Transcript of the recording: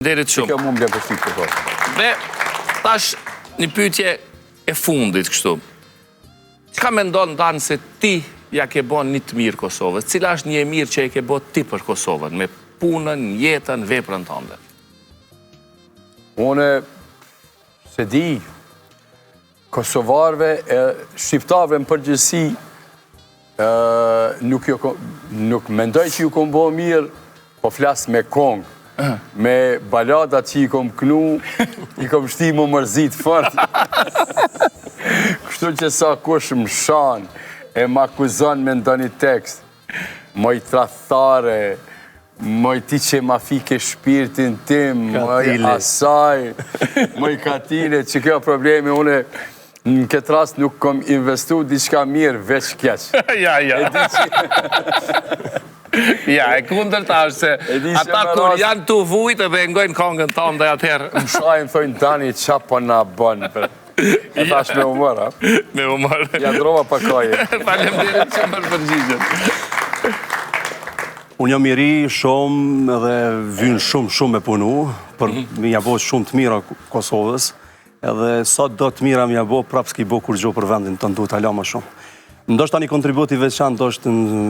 Faleminderit shumë. Kjo mu më lë përshtypje po. Dhe tash një pyetje e fundit kështu. Çka mendon Dan se ti ja ke bo një të mirë Kosovës? Cila është një e mirë që e ke bo ti për Kosovën me punën, jetën, veprën tënde? Unë se di kosovarëve e shqiptarëve në përgjithësi nuk, jo, nuk mendoj që ju kom bo mirë, po flas me kongë, me baladat që i kom knu, i kom shti mu mërzit fort. Kështu që sa kush më shan e më akuzon me ndonjë tekst, moj tradhtare, moj ti që ma fike shpirtin tim, moj asaj, moj katile, që kjo problemi, une në këtë rast nuk kom investu diçka mirë, veç keq. Ja, ja. Ja, e kundërta është se ata kur janë tu vujt edhe e ngojnë kongën tonë dhe atëherë. Më shajnë, thojnë Dani, qa po na bën? E thash me humor, a? Me humor. Ja ndrova pak kaje. Faleminderit shumë për përgjigjen. Unë jam i ri shumë edhe vyn shumë shumë me punu, për mhm. me ja bo shumë të mira Kosovës, edhe sa do të mira me ja bo, prapë s'ki bo kurgjo për vendin tënd, duhet hala ma shumë. Ndoshta një kontribut i veçantë është në